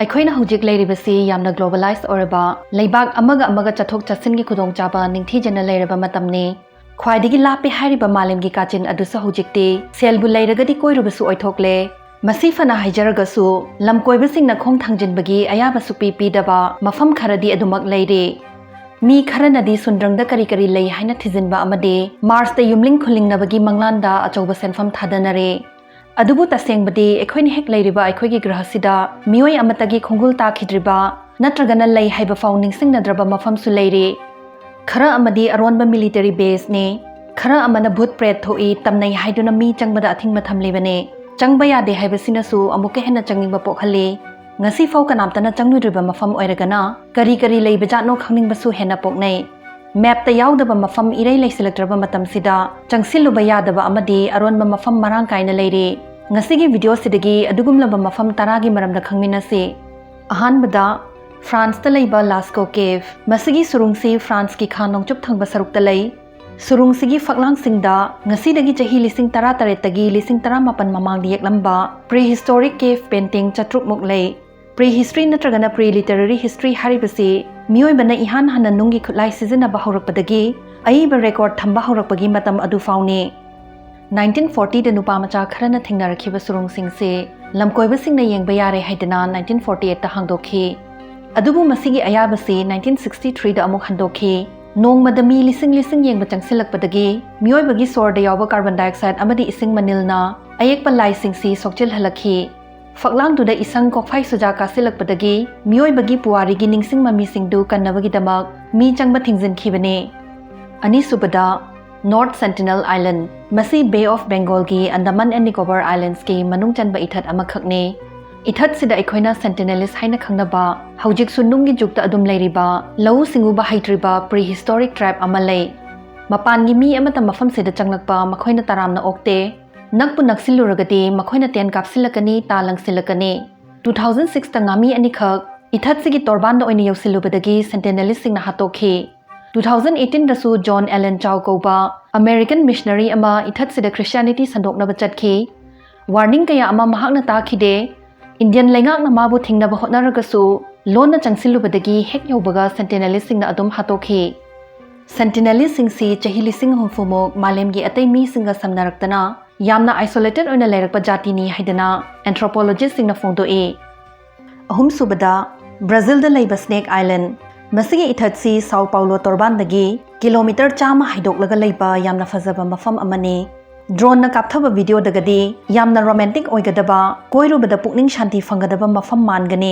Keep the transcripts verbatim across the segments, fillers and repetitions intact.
ꯑꯩꯈꯣꯏꯅ ꯍꯧꯖꯤꯛ ꯂꯩꯔꯤꯕꯁꯤ ꯌꯥꯝꯅ globalize ꯑꯣꯏꯔꯕ, ꯂꯩꯕꯥꯛ ꯑꯃꯒ ꯑꯃꯒ ꯆꯠꯊꯣꯛ ꯆꯠꯁꯤꯟꯒꯤ ꯈꯨꯗꯣꯡꯆꯥꯕ ꯅꯤꯡꯊꯤꯖꯅ ꯂꯩꯔꯕ ꯃꯇꯝꯅꯤ꯫ ꯈ꯭ꯋꯥꯏꯗꯒꯤ ꯂꯥꯞꯄꯦ ꯍꯥꯏꯔꯤꯕ ꯃꯥꯂꯦꯝꯒꯤ ꯀꯥꯆꯤꯟ ꯑꯗꯨꯁꯨ ꯍꯧꯖꯤꯛꯇꯤ ꯁꯦꯜꯕꯨ ꯂꯩꯔꯒꯗꯤ ꯀꯣꯏꯔꯨꯕꯁꯨ ꯑꯣꯏꯊꯣꯛꯂꯦ꯫ ꯃꯁꯤ ꯐꯅ ꯍꯥꯏꯖꯔꯒꯁꯨ, ꯂꯝꯀꯣꯏꯕꯁꯤꯡꯅ ꯈꯣꯡ ꯊꯥꯡꯖꯤꯟꯕꯒꯤ ꯑꯌꯥꯕꯁꯨ ꯄꯤ ꯄꯤꯗꯕ ꯃꯐꯝ ꯈꯔꯗꯤ ꯑꯗꯨꯃꯛ ꯂꯩꯔꯤ꯫ ꯃꯤ ꯈꯔꯅꯗꯤ ꯁꯨꯟꯗ꯭ꯔꯪꯗ ꯀꯔꯤ ꯀꯔꯤ ꯂꯩ ꯍꯥꯏꯅ ꯊꯤꯖꯤꯟꯕ ꯑꯃꯗꯤ ꯃꯥꯔꯁꯇ ꯌꯨꯝꯂꯤꯡ ꯈꯨꯜꯂꯤꯡꯅꯕꯒꯤ ꯃꯪꯂꯥꯟꯗ ꯑꯆꯧꯕ ꯁꯦꯟꯐꯝ ꯊꯥꯗꯅꯔꯦ꯫ ꯑꯗꯨꯕꯨ ꯇꯁꯦꯡꯕꯗꯤ ꯑꯩꯈꯣꯏꯅ ꯍꯦꯛ ꯂꯩꯔꯤꯕ ꯑꯩꯈꯣꯏꯒꯤ ꯒ꯭ꯔꯍꯁꯤꯗ ꯃꯤꯑꯣꯏ ꯑꯃꯠꯇꯒꯤ ꯈꯣꯡꯒꯨꯜ ꯇꯥꯈꯤꯗ꯭ꯔꯤꯕ ꯅꯠꯇ꯭ꯔꯒꯅ ꯂꯩ ꯍꯥꯏꯕ ꯐꯥꯎ ꯅꯤꯡꯁꯤꯡꯅꯗ꯭ꯔꯕ ꯃꯐꯝꯁꯨ ꯂꯩꯔꯤ꯫ ꯈꯔ ꯑꯃꯗꯤ ꯑꯔꯣꯟꯕ military baseꯅꯤ, ꯈꯔ ꯑꯃꯅ ꯚꯨꯠ ꯄ꯭ꯔꯦꯠ ꯊꯣꯛꯏ ꯇꯝꯅꯩ ꯍꯥꯏꯗꯨꯅ ꯃꯤ ꯆꯪꯕꯗ ꯑꯊꯤꯡꯕ ꯊꯝꯂꯤꯕꯅꯤ꯫ ꯆꯪꯕ ꯌꯥꯗꯦ ꯍꯥꯏꯕꯁꯤꯅꯁꯨ ꯑꯃꯨꯛꯀ ꯍꯦꯟꯅ ꯆꯪꯅꯤꯡꯕ ꯄꯣꯛꯍꯜꯂꯤ꯫ ꯉꯁꯤ ꯐꯥꯎ ꯀꯅꯥꯝꯇꯅ ꯆꯪꯂꯨꯗ꯭ꯔꯤꯕ ꯃꯐꯝ ꯑꯣꯏꯔꯒꯅ ꯀꯔꯤ ꯀꯔꯤ ꯂꯩꯕꯖꯥꯠꯅꯣ ꯈꯪꯅꯤꯡꯕꯁꯨ ꯍꯦꯟꯅ ꯄꯣꯛꯅꯩ꯫ ꯃꯦꯞꯇ ꯌꯥꯎꯗꯕ ꯃꯐꯝ ꯏꯔꯩ ꯂꯩꯁꯤꯜꯂꯛꯇ꯭ꯔꯕ ꯃꯇꯝꯁꯤꯗ ꯆꯪꯁꯤꯜꯂꯨꯕ ꯌꯥꯗꯕ ꯑꯃꯗꯤ ꯑꯔꯣꯟꯕ ꯃꯐꯝ ꯃꯔꯥꯡ ꯀꯥꯏꯅ ꯂꯩꯔꯤ꯫ ꯉꯁꯤꯒꯤ ꯚꯤꯗꯤꯑꯣꯁꯤꯗꯒꯤ ꯑꯗꯨꯒꯨꯝꯂꯕ ꯃꯐꯝ ꯇꯔꯥꯒꯤ ꯃꯔꯝꯗ ꯈꯪꯃꯤꯟꯅꯁꯤ꯫ ꯑꯍꯥꯟꯕꯗ, ꯐ꯭ꯔꯥꯟꯁꯇ ꯂꯩꯕ ꯂꯥꯁꯀꯣ ꯀꯦꯚ꯫ ꯃꯁꯤꯒꯤ ꯁꯨꯔꯨꯡꯁꯤ ꯐ꯭ꯔꯥꯟꯁꯀꯤ ꯈꯥ ꯅꯣꯡꯆꯨꯞ ꯊꯪꯕ ꯁꯔꯨꯛꯇ ꯂꯩ꯫ ꯁꯨꯔꯨꯡꯁꯤꯒꯤ ꯐꯛꯂꯥꯡꯁꯤꯡꯗ ꯉꯁꯤꯗꯒꯤ ꯆꯍꯤ ꯂꯤꯁꯤꯡ ꯇꯔꯥ ꯇꯔꯦꯠꯇꯒꯤ ꯂꯤꯁꯤꯡ ꯇꯔꯥ ꯃꯥꯄꯟ ꯃꯃꯥꯡꯗ ꯌꯦꯛꯂꯝꯕ prehistoric cave painting ꯆꯥꯇ꯭ꯔꯨꯛ ꯃꯨꯛ ꯂꯩ꯫ Prehistory ꯅꯠꯇ꯭ꯔꯒꯅ pre-literary history ꯍꯥꯏꯔꯤꯕꯁꯤ ꯃꯤꯑꯣꯏꯕꯅ ꯏꯍꯥꯟ ꯍꯥꯟꯅ ꯅꯨꯡꯒꯤ ꯈꯨꯠꯂꯥꯏ ꯁꯤꯖꯤꯟꯅꯕ ꯍꯧꯔꯛꯄꯗꯒꯤ ꯑꯏꯕ record ꯊꯝꯕ ꯍꯧꯔꯛꯄꯒꯤ ꯃꯇꯝ ꯑꯗꯨ ꯐꯥꯎꯅꯤ꯫ Nineteen fortyꯗ ꯅꯨꯄꯥ ꯃꯆꯥ ꯈꯔꯅ ꯊꯦꯡꯅꯔꯛꯈꯤꯕ ꯁꯨꯔꯨꯡꯁꯤꯡꯁꯤ ꯂꯝꯀꯣꯏꯕꯁꯤꯡꯅ ꯌꯦꯡꯕ ꯌꯥꯔꯦ ꯍꯥꯏꯗꯅ nineteen forty eightꯇ ꯍꯥꯡꯗꯣꯛꯈꯤ꯫ ꯑꯗꯨꯕꯨ ꯃꯁꯤꯒꯤ ꯑꯌꯥꯕꯁꯤ nineteen sixty threeꯗ ꯑꯃꯨꯛ ꯍꯟꯗꯣꯛꯈꯤ꯫ ꯅꯣꯡꯃꯗ ꯃꯤ ꯂꯤꯁꯤꯡ ꯂꯤꯁꯤꯡ ꯌꯦꯡꯕ ꯆꯪꯁꯤꯜꯂꯛꯄꯗꯒꯤ ꯃꯤꯑꯣꯏꯕꯒꯤ ꯁꯣꯔꯗ ꯌꯥꯎꯕ carbon dioxide ꯑꯃꯗꯤ ꯏꯁꯤꯡ ꯃꯅꯤꯜꯅ ꯑꯌꯦꯛꯄ ꯂꯥꯏꯁꯤꯡꯁꯤ ꯁꯣꯛꯆꯤꯜꯍꯜꯂꯛꯈꯤ꯫ ꯐꯛꯂꯥꯡꯗꯨꯗ ꯏꯁꯪ ꯀꯣꯛꯐꯥꯏ ꯁꯨꯖꯥ ꯀꯥꯁꯤꯜꯂꯛꯄꯗꯒꯤ ꯃꯤꯑꯣꯏꯕꯒꯤ ꯄꯨꯋꯥꯔꯤꯒꯤ ꯅꯤꯡꯁꯤꯡ ꯃꯃꯤꯁꯤꯡꯗꯨ ꯀꯟꯅꯕꯒꯤꯗꯃꯛ ꯃꯤ ꯆꯪꯕ ꯊꯤꯡꯖꯤꯟꯈꯤꯕꯅꯤ꯫ ꯑꯅꯤꯁꯨꯕꯗ, North Sentinel Island꯫ ꯃꯁꯤ Bay of Bengalꯒꯤ Andaman and Nicobar Islandsꯀꯤ ꯃꯅꯨꯡ ꯆꯟꯕ ꯏꯊꯠ ꯑꯃꯈꯛꯅꯤ꯫ ꯏꯊꯠꯁꯤꯗ ꯑꯩꯈꯣꯏꯅ Sentinelese ꯍꯥꯏꯅ ꯈꯪꯅꯕ, ꯍꯧꯖꯤꯛꯁꯨ ꯅꯨꯡꯒꯤ ꯖꯨꯛꯇ ꯑꯗꯨꯝ ꯂꯩꯔꯤꯕ, ꯂꯧꯎ ꯁꯤꯡꯎꯕ ꯍꯩꯇ꯭ꯔꯤꯕ prehistoric tribe ꯑꯃ ꯂꯩ꯫ ꯃꯄꯥꯟꯒꯤ ꯃꯤ ꯑꯃꯠꯇ ꯃꯐꯝꯁꯤꯗ ꯆꯪꯂꯛꯄ ꯃꯈꯣꯏꯅ ꯇꯔꯥꯝꯅ ꯑꯣꯛꯇꯦ꯫ ꯅꯛꯄꯨ ꯅꯛꯁꯤꯜꯂꯨꯔꯒꯗꯤ ꯃꯈꯣꯏꯅ ꯇꯦꯟ ꯀꯥꯞꯁꯤꯜꯂꯛꯀꯅꯤ, ꯇꯥ ꯂꯪꯁꯤꯜꯂꯛꯀꯅꯤ꯫ Two thousand sixꯇ ꯉꯥꯃꯤ ꯑꯅꯤꯈꯛ ꯏꯊꯠꯁꯤꯒꯤ ꯇꯣꯔꯕꯥꯟꯗ ꯑꯣꯏꯅ ꯌꯧꯁꯤꯜꯂꯨꯕꯗꯒꯤ Sentinelistꯁꯤꯡꯅ ꯍꯥꯠꯇꯣꯛꯈꯤ꯫ Two thousand eighteenꯗꯁꯨ John Allen Chau ꯀꯧꯕ American missionary ꯑꯃ ꯏꯊꯠꯁꯤꯗ Christianity ꯁꯟꯗꯣꯛꯅꯕ ꯆꯠꯈꯤ꯫ Warning ꯀꯌꯥ ꯑꯃ ꯃꯍꯥꯛꯅ ꯇꯥꯈꯤꯗꯦ꯫ ꯏꯟꯗꯤꯌꯟ ꯂꯩꯉꯥꯛꯅ ꯃꯥꯕꯨ ꯊꯤꯡꯅꯕ ꯍꯣꯠꯅꯔꯒꯁꯨ, ꯂꯣꯟꯅ ꯆꯪꯁꯤꯜꯂꯨꯕꯗꯒꯤ ꯍꯦꯛ ꯌꯧꯕꯒ ꯁꯦꯟꯇꯤꯅꯦꯂꯤꯁꯁꯤꯡꯅ ꯑꯗꯨꯝ ꯍꯥꯠꯇꯣꯛꯈꯤ꯫ ꯁꯦꯟꯇꯤꯅꯦꯂꯤꯁꯁꯤꯡꯁꯤ ꯆꯍꯤ ꯂꯤꯁꯤꯡ ꯍꯨꯝꯐꯨꯃꯨꯛ ꯃꯥꯂꯦꯝꯒꯤ ꯑꯇꯩ ꯃꯤꯁꯤꯡꯒ ꯁꯝꯅꯔꯛꯇꯅ ꯌꯥꯝꯅ ꯑꯥꯏꯁꯣꯂꯦꯇꯦꯗ ꯑꯣꯏꯅ ꯂꯩꯔꯛꯄ ꯖꯥꯇꯤꯅꯤ ꯍꯥꯏꯗꯅ ꯑꯦꯟꯊ꯭ꯔꯣꯄꯣꯂꯣꯖꯤꯁꯁꯤꯡꯅ ꯐꯣꯡꯗꯣꯛꯏ꯫ ꯑꯍꯨꯝꯁꯨꯕꯗ, ꯕ꯭ꯔꯥꯖꯤꯜꯗ ꯂꯩꯕ ꯁ꯭ꯅꯦꯛ ꯑꯥꯏꯂꯦꯟ꯫ ꯃꯁꯤꯒꯤ ꯏꯊꯠꯁꯤ ꯁꯥꯎ ꯄꯥꯎꯂꯣ ꯇꯣꯔꯕꯥꯟꯗꯒꯤ ꯀꯤꯂꯣꯃꯤꯇꯔ ꯆꯥꯝꯃ ꯍꯥꯏꯗꯣꯛꯂꯒ ꯂꯩꯕ ꯌꯥꯝꯅ ꯐꯖꯕ ꯃꯐꯝ ꯑꯃꯅꯤ꯫ ꯗ꯭ꯔꯣꯟꯅ ꯀꯥꯞꯊꯕ ꯚꯤꯗꯤꯑꯣꯗꯒꯗꯤ ꯌꯥꯝꯅ ꯔꯣꯃꯥꯟꯇꯤꯛ ꯑꯣꯏꯒꯗꯕ, ꯀꯣꯏꯔꯨꯕꯗ ꯄꯨꯛꯅꯤꯡ ꯁꯥꯟꯇꯤ ꯐꯪꯒꯗꯕ ꯃꯐꯝ ꯃꯥꯟꯒꯅꯤ꯫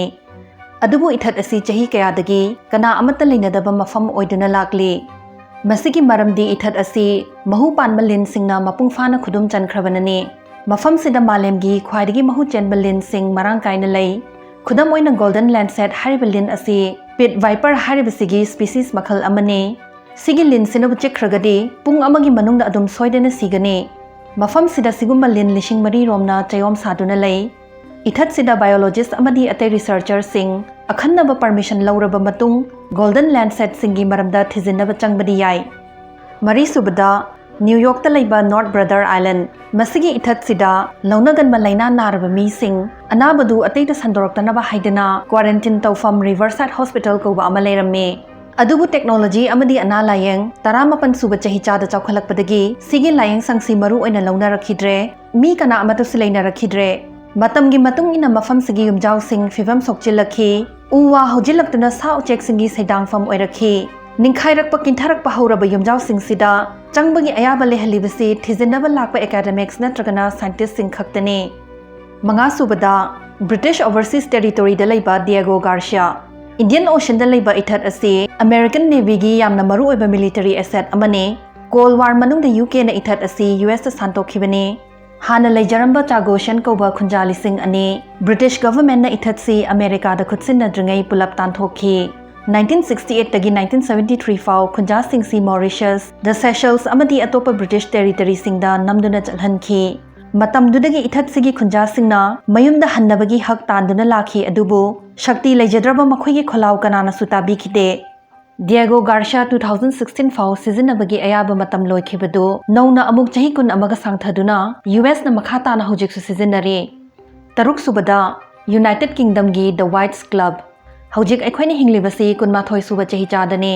ꯑꯗꯨꯕꯨ ꯏꯊꯠ ꯑꯁꯤ ꯆꯍꯤ ꯀꯌꯥꯗꯒꯤ ꯀꯅꯥ ꯑꯃꯠꯇ ꯂꯩꯅꯗꯕ ꯃꯐꯝ ꯑꯣꯏꯗꯨꯅ ꯂꯥꯛꯂꯤ꯫ ꯃꯁꯤꯒꯤ ꯃꯔꯝꯗꯤ ꯏꯊꯠ ꯑꯁꯤ ꯃꯍꯨ ꯄꯥꯟꯕ ꯂꯤꯟꯁꯤꯡꯅ ꯃꯄꯨꯡ ꯐꯥꯅ ꯈꯨꯗꯨꯝ ꯆꯟꯈ꯭ꯔꯕꯅꯅꯤ꯫ ꯃꯐꯝꯁꯤꯗ ꯃꯥꯂꯦꯝꯒꯤ ꯈ꯭ꯋꯥꯏꯗꯒꯤ ꯃꯍꯨ ꯆꯦꯟꯕ ꯂꯤꯟꯁꯤꯡ ꯃꯔꯥꯡ ꯀꯥꯏꯅ ꯂꯩ꯫ ꯈꯨꯗꯝ ꯑꯣꯏꯅ, ꯒꯣꯜꯗꯟ ꯂꯦꯟꯁꯦꯠ ꯍꯥꯏꯔꯤꯕ ꯂꯤꯟ ꯑꯁꯤ ꯄꯤꯠ ꯚꯥꯏꯄꯔ ꯍꯥꯏꯔꯤꯕꯁꯤꯒꯤ ꯁ꯭ꯄꯤꯁꯤꯁ ꯃꯈꯜ ꯑꯃꯅꯤ꯫ ꯁꯤꯒꯤ ꯂꯤꯟꯁꯤꯅꯕꯨ ꯆꯤꯛꯈ꯭ꯔꯒꯗꯤ ꯄꯨꯡ ꯑꯃꯒꯤ ꯃꯅꯨꯡꯗ ꯑꯗꯨꯝ ꯁꯣꯏꯗꯅ ꯁꯤꯒꯅꯤ꯫ ꯃꯐꯝꯁꯤꯗ ꯁꯤꯒꯨꯝꯕ ꯂꯤꯟ ꯂꯤꯁꯤꯡ ꯃꯔꯤ ꯔꯣꯝꯅ ꯆꯌꯣꯝ ꯁꯥꯗꯨꯅ ꯂꯩ꯫ ꯏꯊꯠꯁꯤꯗ ꯕꯥꯏꯑꯣꯂꯣꯖꯤꯁ ꯑꯃꯗꯤ ꯑꯇꯩ ꯔꯤꯁꯔꯆꯔꯁꯤꯡ ꯑꯈꯟꯅꯕ ꯄꯔꯃꯤꯁꯟ ꯂꯧꯔꯕ ꯃꯇꯨꯡ ꯒꯣꯜꯗꯟ ꯂꯦꯟꯁꯦꯠꯁꯤꯡꯒꯤ ꯃꯔꯝꯗ ꯊꯤꯖꯤꯟꯅꯕ ꯆꯪꯕꯗꯤ ꯌꯥꯏ꯫ ꯃꯔꯤꯁꯨꯕꯗ, ꯅ꯭ꯌꯨ ꯌꯣꯔꯛꯇ ꯂꯩꯕ ꯅꯣꯔꯠ ꯕ꯭ꯔꯗꯔ ꯑꯥꯏꯂꯦꯟ꯫ ꯃꯁꯤꯒꯤ ꯏꯊꯠꯁꯤꯗ ꯂꯧꯅꯒꯟꯕ ꯂꯥꯏꯅꯥ ꯅꯥꯔꯕ ꯃꯤꯁꯤꯡ ꯑꯅꯥꯕꯗꯨ ꯑꯇꯩꯗ ꯁꯟꯗꯣꯔꯛꯇꯅꯕ ꯍꯥꯏꯗꯨꯅ ꯀ꯭ꯋꯥꯔꯦꯟꯇꯤꯟ ꯇꯧꯐꯝ ꯔꯤꯚꯔꯁꯥꯏꯗ ꯍꯣꯁꯄꯤꯇꯥꯜ ꯀꯧꯕ ꯑꯃ ꯂꯩꯔꯝꯃꯤ꯫ ꯑꯗꯨꯕꯨ ꯇꯦꯛꯅꯣꯂꯣꯖꯤ ꯑꯃꯗꯤ ꯑꯅꯥ ꯂꯥꯌꯦꯡ ꯇꯔꯥꯃꯥꯄꯟ ꯁꯨꯕ ꯆꯍꯤꯆꯥꯗ ꯆꯥꯎꯈꯠꯂꯛꯄꯗꯒꯤ ꯁꯤꯒꯤ ꯂꯥꯌꯦꯡ ꯁꯪꯁꯤ ꯃꯔꯨ ꯑꯣꯏꯅ ꯂꯧꯅꯔꯛꯈꯤꯗ꯭ꯔꯦ꯫ ꯃꯤ ꯀꯅꯥ ꯑꯃꯠꯇꯁꯨ ꯂꯩꯅꯔꯛꯈꯤꯗ꯭ꯔꯦ꯫ ꯃꯇꯝꯒꯤ ꯃꯇꯨꯡ ꯏꯟꯅ ꯃꯐꯝꯁꯤꯒꯤ ꯌꯨꯝꯖꯥꯎꯁꯤꯡ ꯐꯤꯕꯝ ꯁꯣꯛꯆꯤꯜꯂꯛꯈꯤ꯫ ꯎ ꯋꯥ ꯍꯧꯖꯤꯜꯂꯛꯇꯨꯅ ꯁꯥ ꯎꯆꯦꯛꯁꯤꯡꯒꯤ ꯁꯩꯗꯥꯡꯐꯝ ꯑꯣꯏꯔꯛꯈꯤ꯫ ꯅꯤꯡꯈꯥꯏꯔꯛꯄ ꯀꯤꯟꯊꯔꯛꯄ ꯍꯧꯔꯕ ꯌꯨꯝꯖꯥꯎꯁꯤꯡꯁꯤꯗ ꯆꯪꯕꯒꯤ ꯑꯌꯥꯕ ꯂꯩꯍꯜꯂꯤꯕꯁꯤ ꯊꯤꯖꯤꯟꯅꯕ ꯂꯥꯛꯄ ꯑꯦꯀꯥꯗꯦꯃꯤꯛꯁ ꯅꯠꯇ꯭ꯔꯒꯅ ꯁꯥꯏꯟꯇꯤꯁꯁꯤꯡ ꯈꯛꯇꯅꯤ꯫ ꯃꯉꯥꯁꯨꯕꯗ, ꯕ꯭ꯔꯤꯇꯤꯁ ꯑꯣꯚꯔꯁꯤꯁ ꯇꯦꯔꯤꯇꯣꯔꯤꯗ ꯂꯩꯕ ꯗꯤꯌꯦꯒꯣ ꯒꯥꯔꯁꯤꯌꯥ꯫ ꯏꯟꯗꯤꯌꯟ ꯑꯣꯁꯤꯟꯗ ꯂꯩꯕ ꯏꯊꯠ ꯑꯁꯤ ꯑꯃꯦꯔꯤꯀꯟ ꯅꯦꯚꯤꯒꯤ ꯌꯥꯝꯅ ꯃꯔꯨꯑꯣꯏꯕ ꯃꯤꯂꯤꯇꯔꯤ ꯑꯦꯁꯦꯠ ꯑꯃꯅꯤ꯫ ꯀꯣꯜ ꯋꯥꯔ ꯃꯅꯨꯡꯗ ꯌꯨ ꯀꯦꯅ ꯏꯊꯠ ꯑꯁꯤ ꯌꯨ ꯑꯦꯁꯇ ꯁꯥꯟꯗꯣꯛꯈꯤꯕꯅꯤ꯫ ꯍꯥꯟꯅ ꯂꯩꯖꯔꯝꯕ ꯆꯥꯒꯣꯁꯟ ꯀꯧꯕ ꯈꯨꯟꯖꯥ ꯂꯤꯁꯤꯡ ꯑꯅꯤ ꯕ꯭ꯔꯤꯇꯤꯁ ꯒꯚꯔꯟꯃꯦꯟꯠꯅ ꯏꯊꯠꯁꯤ ꯑꯃꯦꯔꯤꯀꯥꯗ ꯈꯨꯠꯁꯤꯟꯅꯗ꯭ꯔꯤꯉꯩ ꯄꯨꯂꯞ ꯇꯥꯟꯊꯣꯛꯈꯤ꯫ ꯅꯥꯏꯟꯇꯤꯟ ꯁꯤꯛꯁꯇꯤ ꯑꯩꯠꯇꯒꯤ ꯅꯥꯏꯟꯇꯤꯟ ꯁꯚꯦꯟꯇꯤ ꯊ꯭ꯔꯤ ꯐꯥꯎ ꯈꯨꯟꯖꯥꯁꯤꯡꯁꯤ ꯃꯣꯔꯤꯁꯤꯌꯁ, ꯗ ꯁꯦꯁꯦꯜꯁ ꯑꯃꯗꯤ ꯑꯇꯣꯞꯄ ꯕ꯭ꯔꯤꯇꯤꯁ ꯇꯦꯔꯤꯇꯔꯤꯁꯤꯡꯗ ꯅꯝꯗꯨꯅ ꯆꯠꯍꯟꯈꯤ꯫ ꯃꯇꯝꯗꯨꯗꯒꯤ ꯏꯊꯠꯁꯤꯒꯤ ꯈꯨꯟꯖꯥꯁꯤꯡꯅ ꯃꯌꯨꯝꯗ ꯍꯟꯅꯕꯒꯤ ꯍꯛ ꯇꯥꯟꯗꯨꯅ ꯂꯥꯛꯈꯤ, ꯑꯗꯨꯕꯨ ꯁꯛꯇꯤ ꯂꯩꯖꯗ꯭ꯔꯕ ꯃꯈꯣꯏꯒꯤ ꯈꯣꯜꯂꯥꯎ ꯀꯅꯥꯅꯁꯨ ꯇꯥꯕꯤꯈꯤꯗꯦ꯫ ꯗꯤꯌꯦꯒꯣ ꯒꯥꯔꯁꯤꯌꯥ ꯇꯨ ꯊꯥꯎꯖꯟ ꯁꯤꯛꯁꯇꯤꯟ ꯐꯥꯎ ꯁꯤꯖꯤꯟꯅꯕꯒꯤ ꯑꯌꯥꯕ ꯃꯇꯝ ꯂꯣꯏꯈꯤꯕꯗꯨ ꯅꯧꯅ ꯑꯃꯨꯛ ꯆꯍꯤ ꯀꯨꯟ ꯑꯃꯒ ꯁꯥꯡꯊꯗꯨꯅ ꯌꯨ ꯑꯦꯁꯅ ꯃꯈꯥ ꯇꯥꯅ ꯍꯧꯖꯤꯛꯁꯨ ꯁꯤꯖꯤꯟꯅꯔꯤ꯫ ꯇꯔꯨꯛꯁꯨꯕꯗ, ꯌꯨꯅꯥꯏꯇꯦꯗ ꯀꯤꯡꯗꯝꯒꯤ The Whites Club꯫ ꯍꯧꯖꯤꯛ ꯑꯩꯈꯣꯏꯅ ꯍꯤꯡꯂꯤꯕꯁꯤ ꯀꯨꯟꯃꯥꯊꯣꯏ ꯁꯨꯕ ꯆꯍꯤꯆꯥꯗꯅꯤ꯫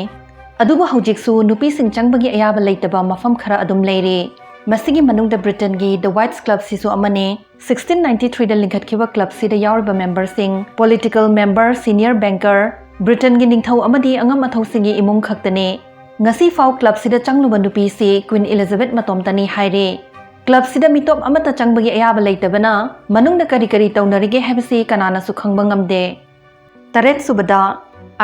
ꯑꯗꯨꯕꯨ ꯍꯧꯖꯤꯛꯁꯨ ꯅꯨꯄꯤꯁꯤꯡ ꯆꯪꯕꯒꯤ ꯑꯌꯥꯕ ꯂꯩꯇꯕ ꯃꯐꯝ ꯈꯔ ꯑꯗꯨꯝ ꯂꯩꯔꯤ꯫ ꯃꯁꯤꯒꯤ ꯃꯅꯨꯡꯗ ꯕ꯭ꯔꯤꯇꯦꯟꯒꯤ The Whites Club ꯁꯤꯁꯨ ꯑꯃꯅꯤ꯫ ꯁꯤꯛꯁꯇꯤꯟ ꯅꯥꯏꯟꯇꯤ ꯊ꯭ꯔꯤꯗ ꯂꯤꯡꯈꯠꯈꯤꯕ ꯀ꯭ꯂꯕꯁꯤꯗ ꯌꯥꯎꯔꯤꯕ ꯃꯦꯝꯕꯔꯁꯤꯡ, ꯄꯣꯂꯤꯇꯤꯀꯦꯜ ꯃꯦꯝꯕꯔ, ꯁꯤꯅꯤꯌꯔ ꯕꯦꯡꯀꯔ, ꯕ꯭ꯔꯤꯇꯦꯟꯒꯤ ꯅꯤꯡꯊꯧ ꯑꯃꯗꯤ ꯑꯉꯝ ꯑꯊꯧꯁꯤꯡꯒꯤ ꯏꯃꯨꯡ ꯈꯛꯇꯅꯤ꯫ ꯉꯁꯤ ꯐꯥꯎ ꯀ꯭ꯂꯕꯁꯤꯗ ꯆꯪꯂꯨꯕ ꯅꯨꯄꯤꯁꯤ ꯀ꯭ꯋꯤꯟ ꯏꯂꯤꯖꯥꯕꯦꯊ ꯃꯇꯣꯝꯇꯅꯤ ꯍꯥꯏꯔꯤ꯫ ꯀ꯭ꯂꯕꯁꯤꯗ ꯃꯤꯇꯣꯞ ꯑꯃꯠꯇ ꯆꯪꯕꯒꯤ ꯑꯌꯥꯕ ꯂꯩꯇꯕꯅ ꯃꯅꯨꯡꯗ ꯀꯔꯤ ꯀꯔꯤ ꯇꯧꯅꯔꯤꯒꯦ ꯍꯥꯏꯕꯁꯤ ꯀꯅꯥꯅꯁꯨ ꯈꯪꯕ ꯉꯝꯗꯦ꯫ ꯇꯔꯦꯠ ꯁꯨꯕꯗ,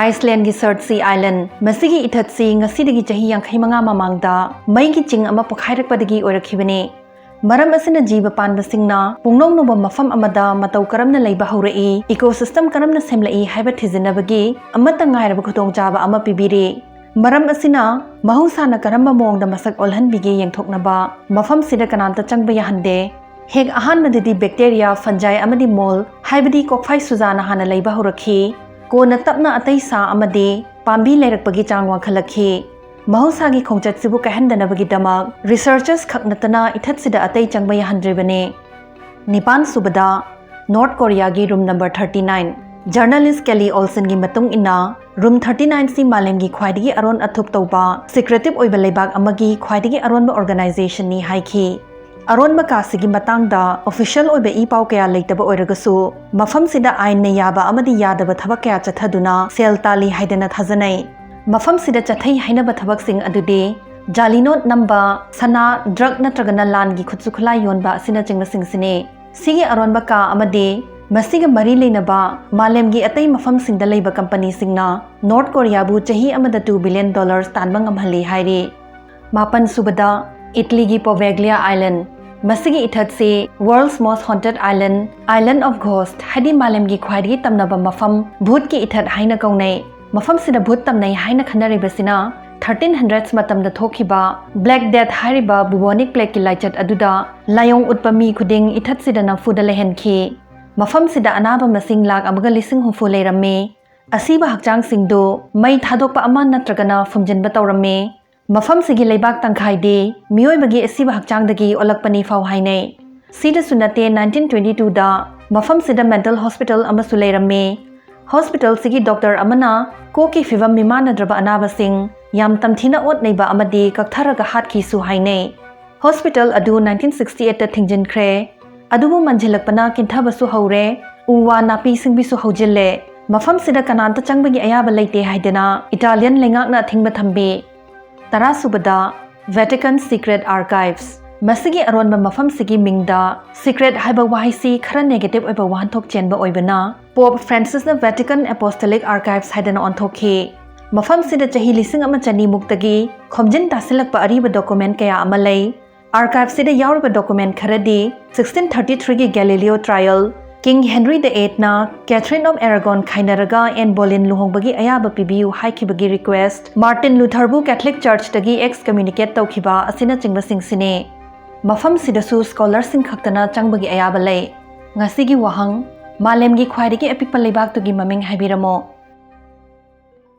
ꯑꯥꯏꯁꯂꯦꯟꯒꯤ ꯁꯔꯠꯁꯤ ꯑꯥꯏꯂꯦꯟ꯫ ꯃꯁꯤꯒꯤ ꯏꯊꯠꯁꯤ ꯉꯁꯤꯗꯒꯤ ꯆꯍꯤ ꯌꯥꯡꯈꯩ ꯃꯉꯥ ꯃꯃꯥꯡꯗ ꯃꯩꯒꯤ ꯆꯤꯡ ꯑꯃ ꯄꯣꯈꯥꯏꯔꯛꯄꯗꯒꯤ ꯑꯣꯏꯔꯛꯈꯤꯕꯅꯤ꯫ ꯃꯔꯝ ꯑꯁꯤꯅ ꯖꯤꯕ ꯄꯥꯟꯕꯁꯤꯡꯅ ꯄꯨꯡꯅꯧ ꯅꯧꯕ ꯃꯐꯝ ꯑꯃꯗ ꯃꯇꯧ ꯀꯔꯝꯅ ꯂꯩꯕ ꯍꯧꯔꯛꯏ, ꯏꯀꯣꯁꯤꯁꯇꯦꯝ ꯀꯔꯝꯅ ꯁꯦꯝꯂꯛꯏ ꯍꯥꯏꯕ ꯊꯤꯖꯤꯟꯅꯕꯒꯤ ꯑꯃꯠꯇ ꯉꯥꯏꯔꯕ ꯈꯨꯗꯣꯡꯆꯥꯕ ꯑꯃ ꯄꯤꯕꯤꯔꯤ꯫ ꯃꯔꯝ ꯑꯁꯤꯅ ꯃꯍꯧꯁꯥꯅ ꯀꯔꯝꯕ ꯃꯑꯣꯡꯗ ꯃꯁꯛ ꯑꯣꯜꯍꯟꯕꯤꯒꯦ ꯌꯦꯡꯊꯣꯛꯅꯕ ꯃꯐꯝꯁꯤꯗ ꯀꯅꯥꯝꯇ ꯆꯪꯕ ꯌꯥꯍꯟꯗꯦ꯫ ꯍꯦꯛ ꯑꯍꯥꯟꯕꯗꯗꯤ ꯕꯦꯛꯇꯦꯔꯤꯌꯥ, ꯐꯟꯖꯥꯏ ꯑꯃꯗꯤ ꯃꯣꯜ, ꯍꯥꯏꯕꯗꯤ ꯀꯣꯛꯐꯥꯏ ꯁꯨꯖꯥꯅ ꯍꯥꯟꯅ ꯂꯩꯕ ꯍꯧꯔꯛꯈꯤ꯫ ꯀꯣꯟꯅ ꯇꯞꯅ ꯑꯇꯩ ꯁꯥ ꯑꯃꯗꯤ ꯄꯥꯝꯕꯤ ꯂꯩꯔꯛꯄꯒꯤ ꯆꯥꯡ ꯋꯥꯡꯈꯠꯂꯛꯈꯤ꯫ ꯃꯍꯧꯁꯥꯒꯤ ꯈꯣꯡꯆꯠꯁꯤꯕꯨ ꯀꯥꯏꯍꯟꯗꯅꯕꯒꯤꯗꯃꯛ ꯔꯤꯁꯔꯆꯔꯁ ꯈꯛ ꯅꯠꯇꯅ ꯏꯊꯠꯁꯤꯗ ꯑꯇꯩ ꯆꯪꯕ ꯌꯥꯍꯟꯗ꯭ꯔꯤꯕꯅꯤ꯫ ꯅꯤꯄꯥꯟ ꯁꯨꯕꯗ, ꯅꯣꯔꯠ ꯀꯣꯔꯤꯌꯥꯒꯤ room number thirty nine. Journalists Kelly ꯑꯣꯜꯁꯟꯒꯤ ꯃꯇꯨꯡ ꯏꯟꯅ, ꯔꯨꯝ ꯊꯥꯔꯇꯤ ꯅꯥꯏꯟꯁꯤ ꯃꯥꯂꯦꯝꯒꯤ ꯈ꯭ꯋꯥꯏꯗꯒꯤ ꯑꯔꯣꯟ ꯑꯊꯨꯞ ꯇꯧꯕ, ꯁꯤꯀ꯭ꯔꯦꯇꯤꯚ ꯑꯣꯏꯕ ꯂꯩꯕꯥꯛ ꯑꯃꯒꯤ ꯈ꯭ꯋꯥꯏꯗꯒꯤ ꯑꯔꯣꯟꯕ ꯑꯣꯔꯒꯅꯥꯏꯖꯦꯁꯟꯅꯤ ꯍꯥꯏꯈꯤ꯫ ꯑꯔꯣꯟꯕ ꯀꯥꯁꯤꯒꯤ ꯃꯇꯥꯡꯗ ꯑꯣꯐꯤꯁꯤꯌꯦꯜ ꯑꯣꯏꯕ ꯏ ꯄꯥꯎ ꯀꯌꯥ ꯂꯩꯇꯕ ꯑꯣꯏꯔꯒꯁꯨ, ꯃꯐꯝꯁꯤꯗ ꯑꯥꯏꯟꯅ ꯌꯥꯕ ꯑꯃꯗꯤ ꯌꯥꯗꯕ ꯊꯕꯛ ꯀꯌꯥ ꯆꯠꯊꯗꯨꯅ ꯁꯦꯜ ꯇꯥꯜꯂꯤ ꯍꯥꯏꯗꯅ ꯊꯥꯖꯅꯩ꯫ ꯃꯐꯝꯁꯤꯗ ꯆꯠꯊꯩ ꯍꯥꯏꯅꯕ ꯊꯕꯛꯁꯤꯡ ꯑꯗꯨꯗꯤ ꯖꯥꯂꯤ ꯅꯣꯠ ꯅꯝꯕ, ꯁꯅꯥ, ꯗ꯭ꯔꯒ ꯅꯠꯇ꯭ꯔꯒꯅ ꯂꯥꯟꯒꯤ ꯈꯨꯠꯁꯨ ꯈꯨꯠꯂꯥꯏ ꯌꯣꯟꯕ ꯑꯁꯤꯅꯆꯤꯡꯕꯁꯤꯡꯁꯤꯅꯤ꯫ ꯁꯤꯒꯤ ꯑꯔꯣꯟꯕ ꯀꯥ ꯑꯃꯗꯤ ꯃꯁꯤꯒ ꯃꯔꯤ ꯂꯩꯅꯕ ꯃꯥꯂꯦꯝꯒꯤ ꯑꯇꯩ ꯃꯐꯝꯁꯤꯡꯗ ꯂꯩꯕ ꯀꯝꯄꯅꯤꯁꯤꯡꯅ ꯅꯣꯔꯠ ꯀꯣꯔꯤꯌꯥꯕꯨ ꯆꯍꯤ ꯑꯃꯗ two billion dollars ꯇꯥꯟꯕ ꯉꯝꯍꯜꯂꯤ ꯍꯥꯏꯔꯤ꯫ ꯃꯥꯄꯟ ꯁꯨꯕꯗ, ꯏꯠꯂꯤꯒꯤ ꯄꯣꯚꯦꯒ꯭ꯂꯤꯌꯥ ꯑꯥꯏꯂꯦꯟ꯫ ꯃꯁꯤꯒꯤ ꯏꯊꯠꯁꯤ World's Most Haunted Island, Island of Ghost, ꯍꯥꯏꯗꯤ ꯃꯥꯂꯦꯝꯒꯤ ꯈ꯭ꯋꯥꯏꯗꯒꯤ ꯇꯝꯅꯕ ꯃꯐꯝ, ꯚꯨꯠꯀꯤ ꯏꯊꯠ ꯍꯥꯏꯅ ꯀꯧꯅꯩ꯫ ꯃꯐꯝꯁꯤꯗ ꯚꯨꯠ ꯇꯝꯅꯩ ꯍꯥꯏꯅ ꯈꯟꯅꯔꯤꯕꯁꯤꯅ thirteen hundreds ꯃꯇꯝꯗ ꯊꯣꯛꯈꯤꯕ Black Death ꯍꯥꯏꯔꯤꯕ bubonic plagueꯀꯤ ꯂꯥꯏꯆꯠ ꯑꯗꯨꯗ ꯂꯥꯏꯑꯣꯡ ꯎꯠꯄ ꯃꯤ ꯈꯨꯗꯤꯡ ꯏꯊꯠꯁꯤꯗ ꯅꯝꯐꯨꯗ ꯂꯩꯍꯟꯈꯤ꯫ ꯃꯐꯝꯁꯤꯗ ꯑꯅꯥꯕ ꯃꯁꯤꯡ ꯂꯥꯈ ꯑꯃꯒ ꯂꯤꯁꯤꯡ ꯍꯨꯝꯐꯨ ꯂꯩꯔꯝꯃꯤ꯫ ꯑꯁꯤꯕ ꯍꯛꯆꯥꯡꯁꯤꯡꯗꯨ ꯃꯩ ꯊꯥꯗꯣꯛꯄ ꯑꯃ ꯅꯠꯇ꯭ꯔꯒꯅ ꯐꯨꯝꯖꯤꯟꯕ ꯇꯧꯔꯝꯃꯤ꯫ ꯃꯐꯝꯁꯤꯒꯤ ꯂꯩꯕꯥꯛ ꯇꯪꯈꯥꯏꯗꯤ ꯃꯤꯑꯣꯏꯕꯒꯤ ꯑꯁꯤꯕ ꯍꯛꯆꯥꯡꯗꯒꯤ ꯑꯣꯜꯂꯛꯄꯅꯤ ꯐꯥꯎ ꯍꯥꯏꯅꯩ꯫ ꯁꯤꯗꯁꯨ ꯅꯠꯇꯦ, nineteen twenty twoꯗ ꯃꯐꯝꯁꯤꯗ mental hospital ꯑꯃꯁꯨ ꯂꯩꯔꯝꯃꯤ꯫ Hospitalꯁꯤꯒꯤ doctor ꯑꯃꯅ ꯀꯣꯛꯀꯤ ꯐꯤꯕꯝ ꯃꯤꯃꯥꯟꯅꯗ꯭ꯔꯕ ꯑꯅꯥꯕꯁꯤꯡ ꯌꯥꯝ ꯇꯝꯊꯤꯅ ꯑꯣꯠ ꯅꯩꯕ ꯑꯃꯗꯤ ꯀꯛꯊꯔꯒ ꯍꯥꯠꯈꯤꯁꯨ ꯍꯥꯏꯅꯩ꯫ Hospital ꯑꯗꯨ nineteen sixty eightꯇ ꯊꯤꯡꯖꯤꯟꯈ꯭ꯔꯦ꯫ ꯑꯗꯨꯕꯨ ꯃꯟꯖꯤꯜꯂꯛꯄꯅ ꯀꯤꯟꯊꯕꯁꯨ ꯍꯧꯔꯦ, ꯎ ꯋꯥ ꯅꯥꯄꯤ ꯁꯤꯡꯕꯤꯁꯨ ꯍꯧꯖꯤꯜꯂꯦ꯫ ꯃꯐꯝꯁꯤꯗ ꯀꯅꯥꯝꯇ ꯆꯪꯕꯒꯤ ꯑꯌꯥꯕ ꯂꯩꯇꯦ ꯍꯥꯏꯗꯅ Italian ꯂꯩꯉꯥꯛꯅ ꯑꯊꯤꯡꯕ ꯊꯝꯕꯤ꯫ ꯇꯔꯥꯁꯨꯕꯗ, Vatican Secret Archives꯫ ꯃꯁꯤꯒꯤ ꯑꯔꯣꯟꯕ ꯃꯐꯝꯁꯤꯒꯤ ꯃꯤꯡꯗ secret ꯍꯥꯏꯕ ꯋꯥꯍꯩꯁꯤ ꯈꯔ negative ꯑꯣꯏꯕ ꯋꯥꯍꯟꯊꯣꯛ ꯆꯦꯟꯕ ꯑꯣꯏꯕꯅ Pope Francisꯅ Vatican Apostolic Archives ꯍꯥꯏꯗꯅ ꯑꯣꯟꯊꯣꯛꯈꯤ꯫ ꯃꯐꯝꯁꯤꯗ ꯆꯍꯤ ꯂꯤꯁꯤꯡ ꯑꯃ ꯆꯅꯤ ꯃꯨꯛꯇꯒꯤ ꯈꯣꯝꯖꯤꯟ ꯇꯥꯁꯤꯜꯂꯛꯄ ꯑꯔꯤꯕ document ꯀꯌꯥ ꯑꯃ ꯂꯩ꯫ Archiveꯁꯤꯗ ꯌꯥꯎꯔꯤꯕ document ꯈꯔꯗꯤ sixteen thirty threeꯒꯤ Galileo trial, King Henry the Eighthꯅ Catherine of Aragon ꯈꯥꯏꯅꯔꯒ Anne Boleyn ꯂꯨꯍꯣꯡꯕꯒꯤ ꯑꯌꯥꯕ ꯄꯤꯕꯤꯌꯨ ꯍꯥꯏꯈꯤꯕꯒꯤ request, Martin Lutherꯕꯨ Catholic Churchꯇꯒꯤ excommunicate ꯇꯧꯈꯤꯕ ꯑꯁꯤꯅꯆꯤꯡꯕꯁꯤꯡꯁꯤꯅꯤ꯫ ꯃꯐꯝꯁꯤꯗꯁꯨ scholarꯁꯤꯡ ꯈꯛꯇꯅ ꯆꯪꯕꯒꯤ ꯑꯌꯥꯕ ꯂꯩ꯫ ꯉꯁꯤꯒꯤ ꯋꯥꯍꯪ, ꯃꯥꯂꯦꯝꯒꯤ ꯈ꯭ꯋꯥꯏꯗꯒꯤ ꯑꯄꯤꯛꯄ ꯂꯩꯕꯥꯛꯇꯨꯒꯤ ꯃꯃꯤꯡ ꯍꯥꯏꯕꯤꯔꯝꯃꯨ꯫